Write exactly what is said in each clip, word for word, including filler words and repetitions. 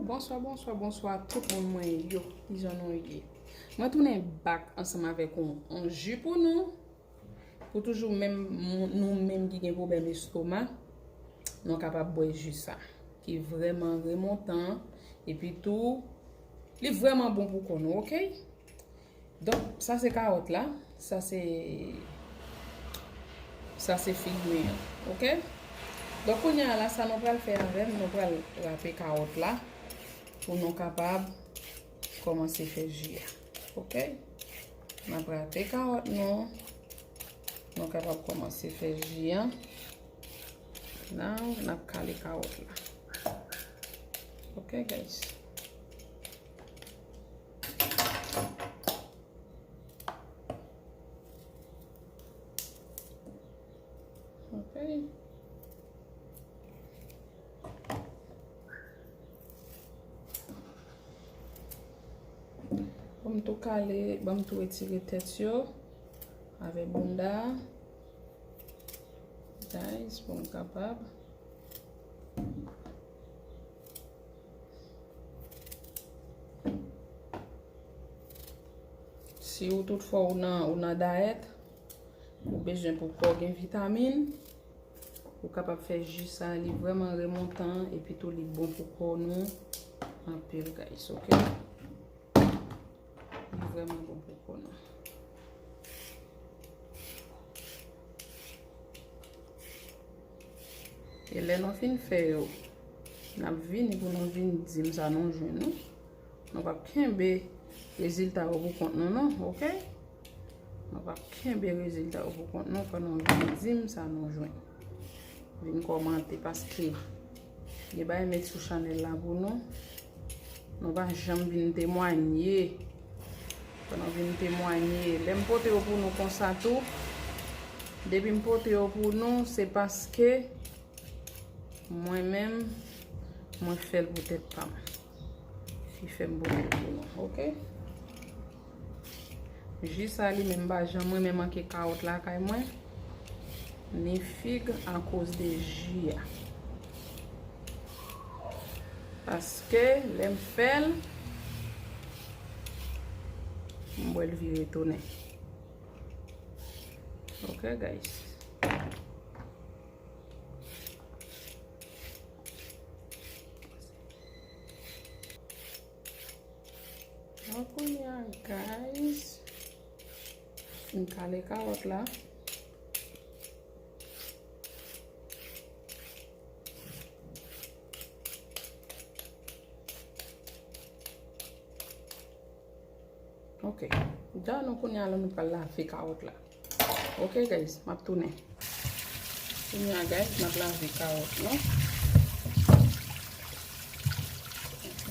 Bonswa, bonswa, bonswa tout moun mwen yo. Kijan nou ye? Mwen tounen back ansanm avèk yon, yon ji pou nou. Pou toujou menm moun- nou menm ki gen pwoblèm estoma, nou kapab bwè ji sa. Ki vrèman remontan. Epi tou, li vrèman bon pou kò nou, oke? Donk, sa se kawòt la. Sa se, sa se fig mwen an. Oke? Donk, kounye a la, sa nou pral fè avè l, nou pral rape kawòt la pou nou kapab kòmanse fè ji a. Oke? N ap rape kawòt nou. Nou kapab kòmanse fè ji a. Now, n ap kale kawòt la. Oke, guys. Ok. Ban m tou kale, ban m tou retire tèt yo avè bounda. Guys, pou m kapab. Si ou tout fwa ou nan, ou nan dayèt, ou bezwen pou kò gen vitamin, ou kapab fè ji sa, li vrèman remontan, epi tou li bon pou kò nou anpil, guys, ok? Li vrèman bon pou kò nou. E lè nou fin fè yo, n ap vini pou nou vin di m sa nou jwenn, non. Nou p ap kenbe rezilta yo pou kont nou, non, ok? Nou p ap kenbe rezilta yo pou kont nou, fò nou vin di m sa nou jwenn. Vin kòmante, paske gen bagay met sou chanèl la pou nou. Nou pa janm vin temwanye. Fò nou vin temwanye. Lè m pote yo pou nou konsa tou, depi m pote yo pou nou, se paske mwen menm, mwen fè l pou tèt pa m. Ki fè m pote l pou nou, ok? Ji sa li menm pa janm renmen manke kawòt lakay mwen, ni fig akoz de ji a. Paske lè m fè l, m bwè l vire tounen. Ok, guys. Bon, kounye a, guys, m kale kawòt la. Ok. Dan nou kounye a la, nou pral lave kawòt la. Ok, guys, m ap tounen. Kounye a, guys, m ap lave kawòt nou. Ok.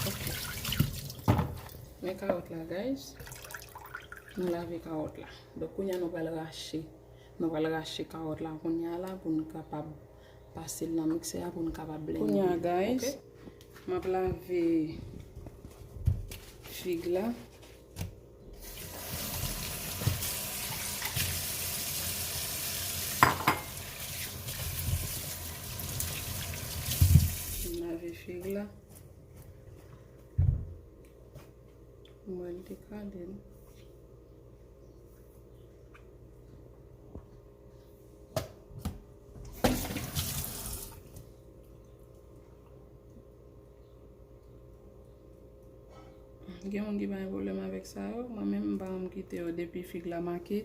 Ok. Men kawòt la, guys. Nou lave kawòt la. Donk, kounye a nou pral rache. Nou pral rache kawòt la kounye a la pou n kapab pase l nan miksè a pou n kapab blende. Kounye a, guys, ok? M ap lave fig la. M lave fig la. Mwen te kale l. Gen moun ki pa gen pwoblèm avèk sa yo. Mwen menm, m pa janm kite yo. Depi fig la make,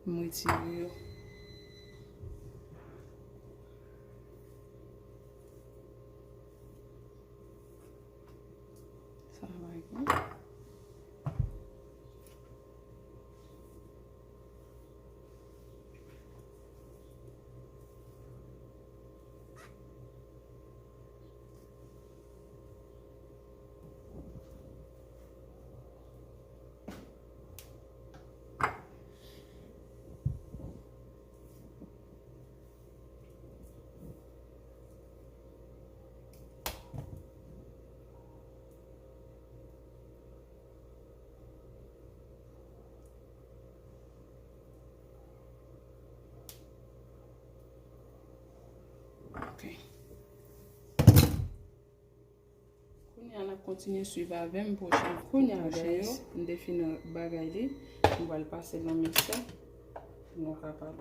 m retire yo. Sa va gen. N ap kontinye swiv avè m pwochen, pwochen yo. M te fin bagay li. M pral pase l nan miksè pou nou kapab.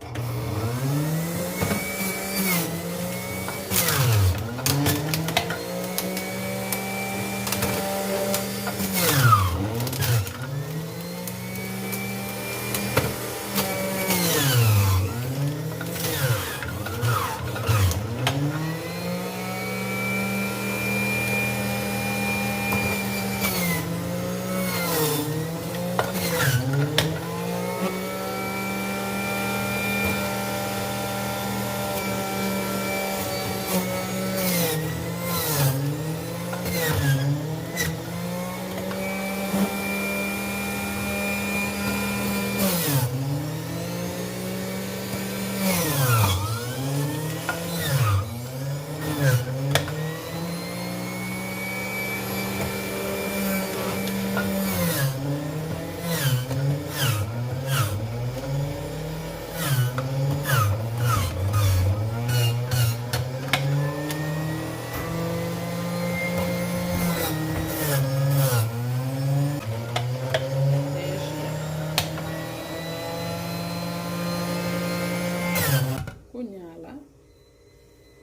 Kounye a la,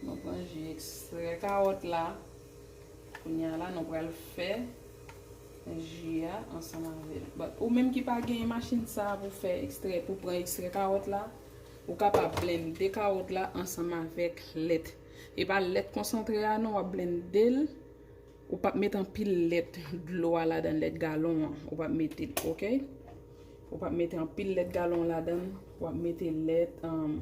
nou pran ji ekstrè kawòt la. Kounye a la, nou pral fè ji a ansanm avè l. But, ou menm ki pa gen machin sa a pou fè ekstrè, pou pran ekstrè kawòt la, ou kapab blende kawòt la ansanm avèk lèt. E pa lèt konsantre a non, w ap blende l. Ou p ap met anpil lèt dlo a ladan, lèt galon an. Ou p ap mete l, oke? Ou p ap mete anpil lèt galon ladan. W ap mete lèt, um,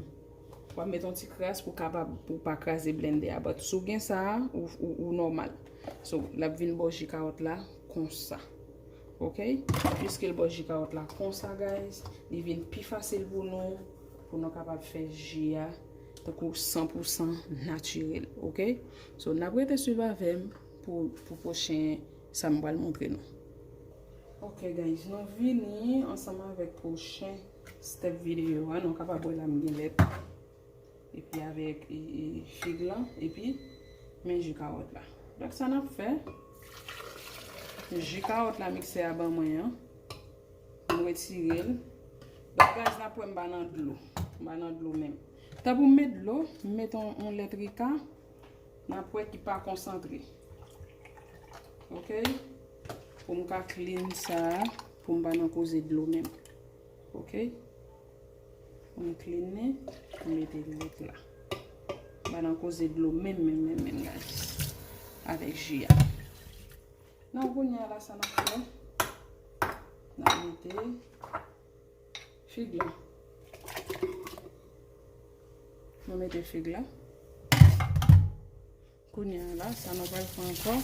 w ap mete yon ti kras pou kapab, pou pa kraze blende a. But si w gen sa a, ou, ou, ou nòmal. So, l ap vin ba w ji kawòt la konsa. Oke? Piske l ba w ji kawòt la konsa, guys, li vin pi fasil pou nou, pou nou kapab fè ji a tankou san pou san natirèl, oke? So, n ap rete swiv avè m pou, pou pwochen sa m pral montre nou. Ok, guys, nou vini ansanm avèk pwochen step videyo a. Nou kapab wè la m gen lèt. Epi avèk, e, e, fig lan, epi men ji kawòt la. Donk, sa n ap fè, ji kawòt la miksè a ban mwen an, m retire l. Donk, guys, n ap wè m pa nan dlo. M pa nan dlo menm. Tan pou m met dlo, m met yon, yon lèt rika, n ap wè ki pa konsantre. Ok? Pou m ka clean sa a, pou m pa nan koze dlo menm. Ok? Pou m clean li, pou m mete lèt la. M pa nan koze dlo menm, menm, menm, menm, guys. Avèk ji a. Nan kounye a la, sa n ap fè, n ap mete fig la. Nou mete fig la. Kounye a la, sa nou pral fè ankò.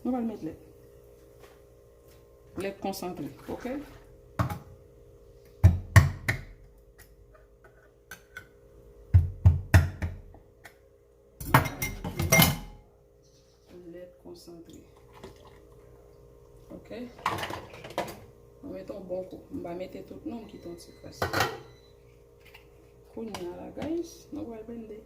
Nou pral met lèt. Lèt konsantre, ok? Lèt konsantre. Ok. Mwen mete yon bon kou. M pa mete tout non, m kite yon ti kras. Kounye a la, guys, nou pral blende.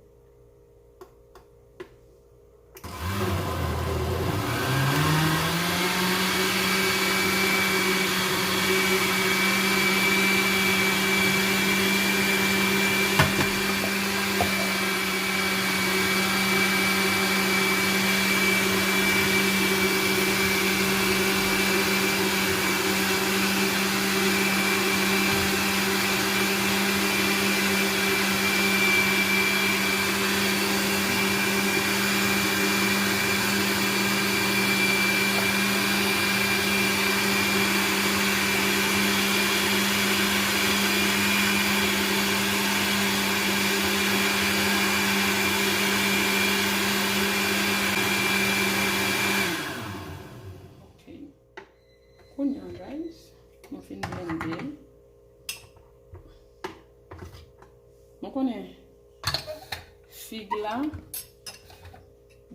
Ok. Kounye a, guys, nou fin blende l. Nou konnen fig la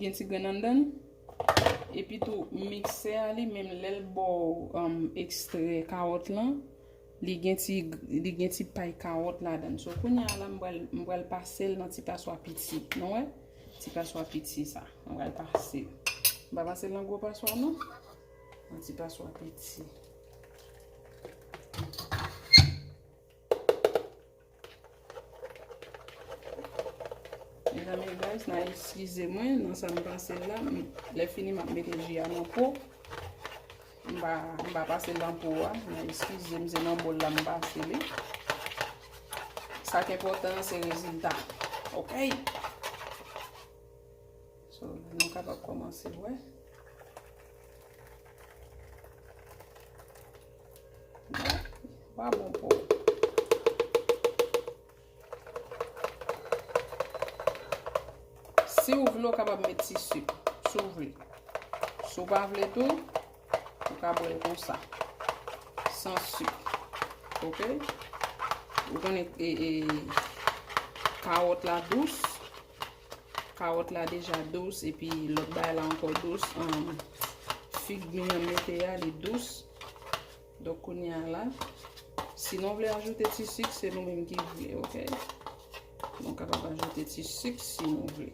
gen ti grenn anndan l. Epi tou, miksè a li menm, lè l ba w, um, ekstrè kawòt lan, li gen ti, li gen ti pay kawòt ladan l. So, kounye a la, m pral, m pral pase l nan ti paswa piti. Nou wè? Ti paswa piti sa. M pral pase l. M pa pase l nan gwo paswa non. Nan ti paswa piti. Mezanmi, guys, n a eskize mwen nan sa m pase la. M- Lè fini, m ap mete ji a nan po. M pa, m pa pase l nan po a. N a eskize m, se nan bòl la m pase li. Sa k enpòtan an, se rezilta. Ok? So, nou kapab kòmanse wè. Bon, pa bon pou ou. Si w vle, w kapab met ti sik, si w vle. Si w pa vle tou, ou ka bwè l konsa, san sik. Ok? Ou konnen, e, e, kawòt la dous. Kawòt la deja dous, epi lòt bagay la ankò dous. Um, fig mi an mete a, li dous. Donk, kounye a la, si nou vle ajoute ti sik, se nou menm ki vle, ok? Nou kapab ajoute ti sik si nou vle.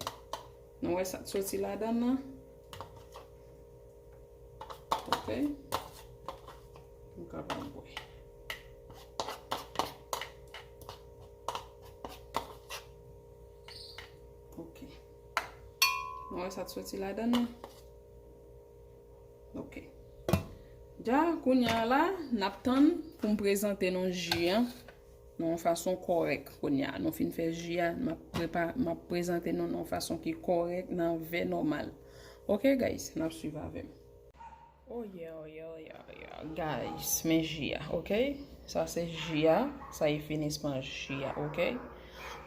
Nou wè sa k soti ladan nan? Ok? Nou kapab bwè. Ok. Nou wè sa k soti ladan nan? Ok. Dja, kounye a la, n ap tann pou m prezante nou ji a nan yon fason kòrèk. Kounye a, nou fin fè ji a, m ap prepa-, m ap prezante nou nan yon fason ki kòrèk, nan vè nòmal. Ok, guys, n ap swiv avè m. Oh yeah, oh yeah, oh yeah, oh yeah. Guys, men ji a, ok? Sa se ji a, sa e finisman ji a, ok?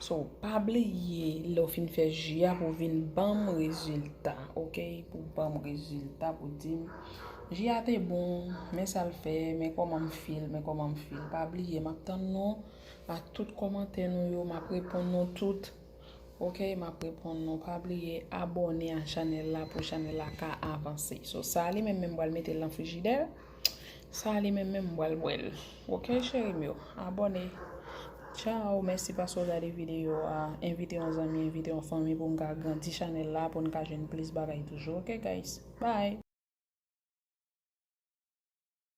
So, pa bliye, lè w fin fè ji a, pou vin ban m rezilta, ok? Pou ban m rezilta, pou di m, ji a te bon, men sa l fè, men kòman m feel, men kòman m feel. Pa bliye, m ap tann nou ak tout kòmantè nou yo, m ap reponn nou tout. Ok, m ap reponn nou. Pa bliye abòne a chanèl la pou chanèl la ka avanse. So, sa a li menm, menm m pral mete l nan frijidè. Sa a li menm, menm m pral bwè l. Ok, cheri m yo, abòne. Tchao, mèsi paske w gade videyo a. Envite yon zanmi, envite yon fanmi pou m ka grandi chanèl la, pou n ka jwenn plis bagay toujou. Ok, guys? Bye!